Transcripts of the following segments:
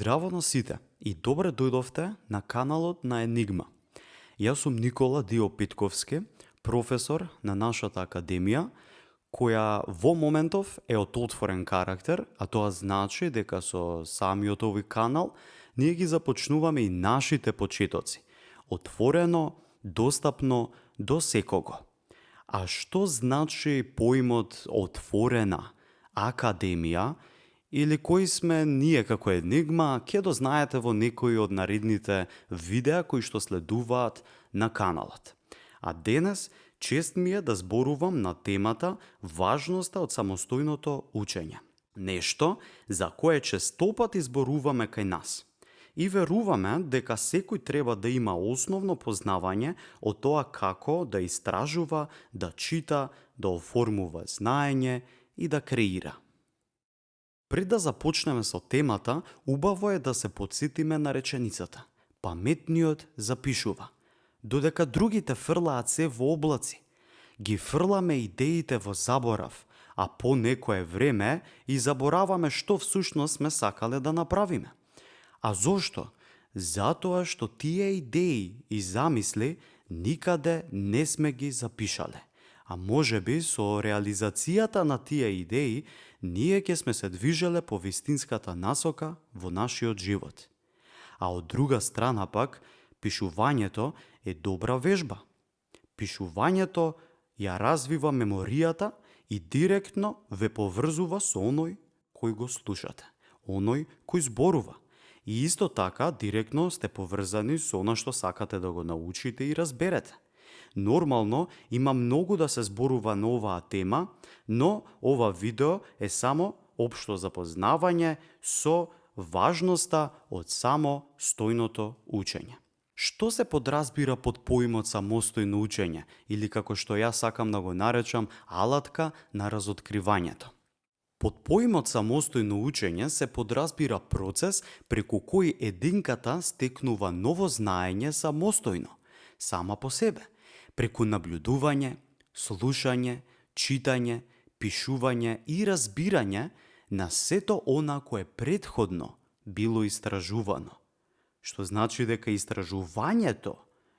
Здраво на сите и добре дојдовте на каналот на Енигма. Јас сум Никола Диопитковски, професор на нашата академија, која во моментов е од отворен карактер, а тоа значи дека со самиот овој канал ние ги започнуваме и нашите почетоци. Отворено, достапно до секого. А што значи поимот отворена академија или кои сме ние како Енигма, ќе дознаете во некои од наредните видеа кои што следуваат на каналот. А денес чест ми е да зборувам на темата важноста од самостојното учење. Нешто за кое честопати зборуваме кај нас. И веруваме дека секој треба да има основно познавање од тоа како да истражува, да чита, да оформува знаење и да креира. Пред да започнеме со темата, убаво е да се потсетиме на реченицата "Паметниот запишува", додека другите фрлаат се во облаци. Ги фрламе идеите во заборав, а по некое време и забораваме што всушност сме сакале да направиме. А зошто? Затоа што тие идеи и замисли никаде не сме ги запишале. А можеби со реализацијата на тие идеи ние ќе сме се движеле по вистинската насока во нашиот живот. А од друга страна пак, пишувањето е добра вежба. Пишувањето ја развива меморијата и директно ве поврзува со оној кој го слушате, оној кој зборува. И исто така директно сте поврзани со она што сакате да го научите и разберете. Нормално има многу да се зборува на оваа тема, но ова видео е само општо запознавање со важноста од самостојното учење. Што се подразбира под поимот самостојно учење или како што јас сакам да го наречам алатка на разоткривањето? Под поимот самостојно учење се подразбира процес преку кој единката стекнува ново знаење самостојно, сама по себе, преку наблюдување, слушање, читање, пишување и разбирање на сето она кое претходно било истражувано. Што значи дека истражувањето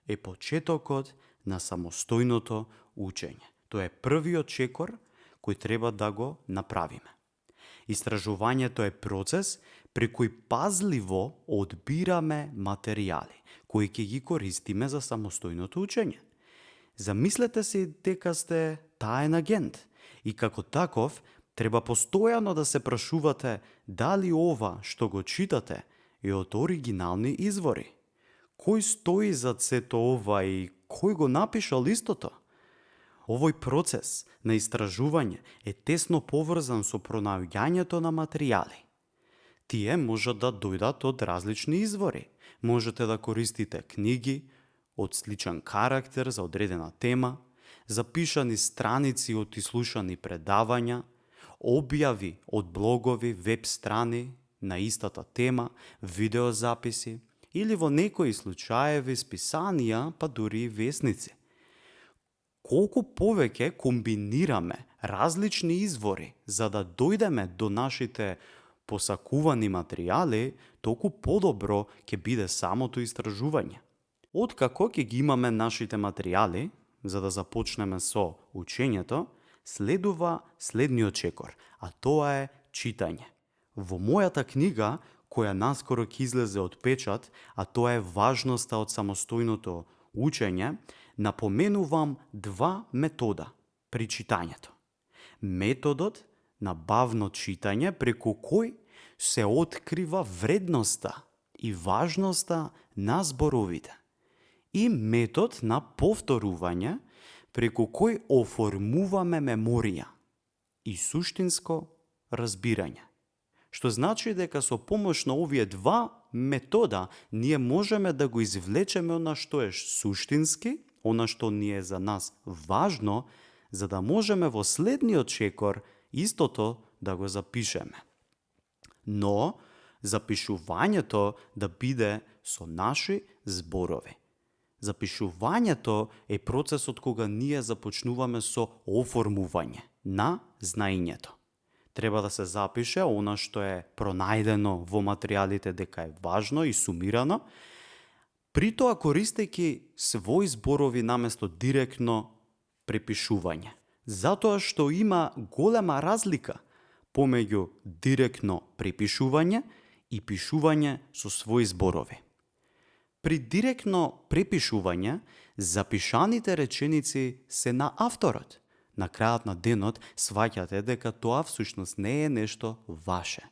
е почетокот на самостојното учење. Тоа е првиот чекор кој треба да го направиме. Истражувањето е процес при кој пазливо одбираме материјали, кои ќе ги користиме за самостојното учење. Замислете си дека сте таен агент и како таков треба постојано да се прашувате дали ова што го читате е од оригинални извори. Кој стои зад сето ова и кој го напишал истото? Овој процес на истражување е тесно поврзан со пронаоѓањето на материјали. Тие можат да дојдат од различни извори. Можете да користите книги од сличен карактер за одредена тема, запишани страници од ислушани предавања, објави од блогови, веб страни на истата тема, видеозаписи или во некои случаеви списанија, па дури и весници. Колку повеќе комбинираме различни извори за да дојдеме до нашите посакувани материјали, толку подобро ќе биде самото истражување. Откако ќе ги имаме нашите материјали, за да започнеме со учењето, следува следниот чекор, а тоа е читање. Во мојата книга, која наскоро ќе излезе од печат, а тоа е важноста од самостојното учење, напоменувам два метода при читањето. Методот на бавно читање преку кој се открива вредноста и важноста на зборовите. И метод на повторување преку кој оформуваме меморија и суштинско разбирање. Што значи дека со помош на овие два метода ние можеме да го извлечеме она што е суштински, она што ни е за нас важно, за да можеме во следниот чекор истото да го запишеме. Но запишувањето да биде со наши зборови. Запишувањето е процесот кога ние започнуваме со оформување на знаењето. Треба да се запише она што е пронајдено во материјалите дека е важно и сумирано, при тоа користејќи своји зборови наместо директно препишување. Затоа што има голема разлика помеѓу директно препишување и пишување со своји зборови. При директно препишување, запишаните реченици се на авторот. На крајот на денот сваќате дека тоа всушност не е нешто ваше.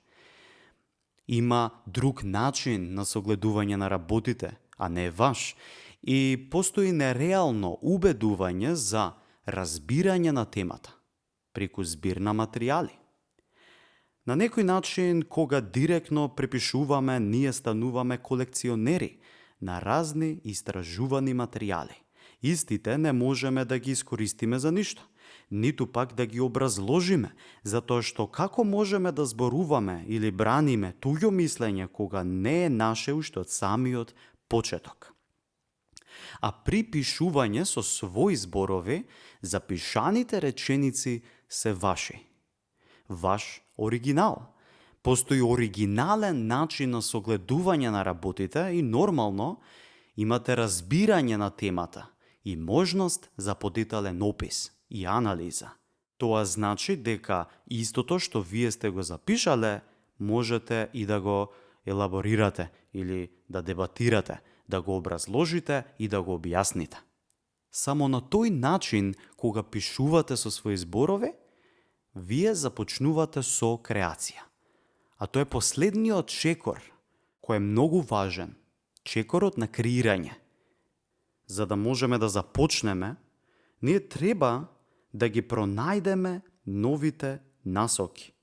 Има друг начин на согледување на работите, а не ваш. И постои нереално убедување за разбирање на темата, преку збир на материјали. На некој начин, кога директно препишуваме, ние стануваме колекционери на разни истражувани материјали. Истите не можеме да ги искористиме за ништо, ниту пак да ги образложиме, затоа што како можеме да зборуваме или браниме туѓо мислење кога не е наше уште од самиот почеток. А при пишување со своји зборови, запишаните реченици се ваши. Ваш оригинал. Постои оригинален начин на согледување на работите и нормално имате разбирање на темата и можност за подетален опис и анализа. Тоа значи дека истото што вие сте го запишале, можете и да го елаборирате или да дебатирате, да го образложите и да го објасните. Само на тој начин, кога пишувате со своји зборови, вие започнувате со креација. А тоа е последниот чекор, кој е многу важен, чекорот на креирање. За да можеме да започнеме, ние треба да ги пронајдеме новите насоки.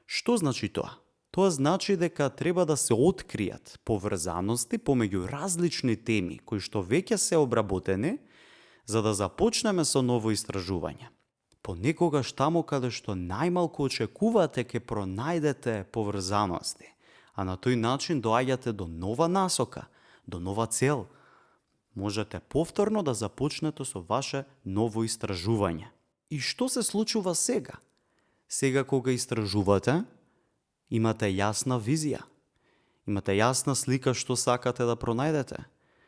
Што значи тоа? Тоа значи дека треба да се откријат поврзаности помеѓу различни теми кои што веќе се обработени, за да започнеме со ново истражување. Понекогаш таму каде што најмалку очекувате ќе пронајдете поврзаности, а на тој начин доаѓате до нова насока, до нова цел. Можете повторно да започнете со ваше ново истражување. И што се случува сега? Сега кога истражувате, имате јасна визија. Имате јасна слика што сакате да пронајдете,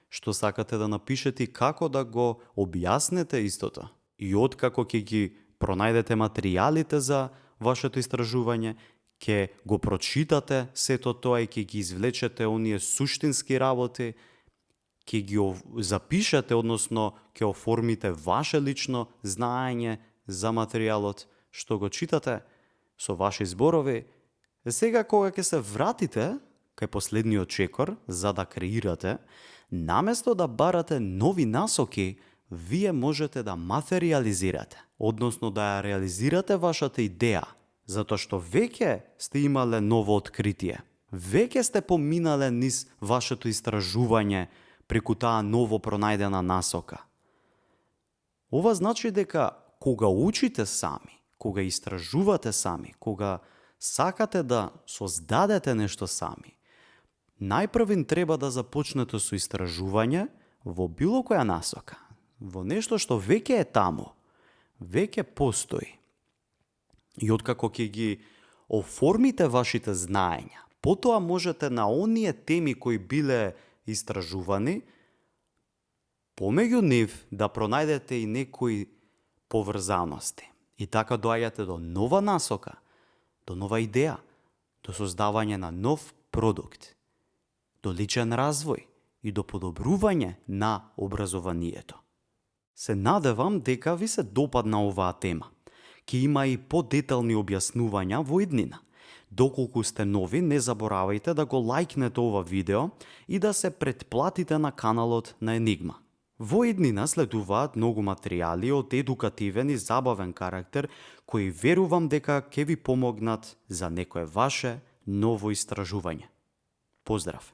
што сакате да напишете и како да го објаснете истото. И откако ќе ги пронајдете материјалите за вашето истражување, ќе го прочитате сето тоа и ќе ги извлечете оние суштински работи, ќе ги запишете, односно ќе оформите ваше лично знаење за материјалот што го читате со ваши зборови. Сега кога ќе се вратите кај последниот чекор за да креирате, наместо да барате нови насоки, вие можете да материјализирате, односно да ја реализирате вашата идеја, затоа што веќе сте имале ново откритие. Веќе сте поминале низ вашето истражување преку таа ново пронајдена насока. Ова значи дека кога учите сами, кога истражувате сами, кога сакате да создадете нешто сами, најпрвин треба да започнете со истражување во било која насока, во нешто што веќе е таму, веќе постои. И откако ќе ги оформите вашите знаења, потоа можете на оние теми кои биле истражувани, помеѓу нив да пронајдете и некои поврзаности. И така доаѓате до нова насока, до нова идеја, до создавање на нов продукт, до личен развој и до подобрување на образованието. Се надевам дека ви се допадна оваа тема. Ке има и подетални објаснувања во иднина. Доколку сте нови, не заборавајте да го лајкнете ова видео и да се претплатите на каналот на Енигма. Во иднина следуваат многу материјали од едукативен и забавен карактер кои верувам дека ќе ви помогнат за некое ваше ново истражување. Поздрав!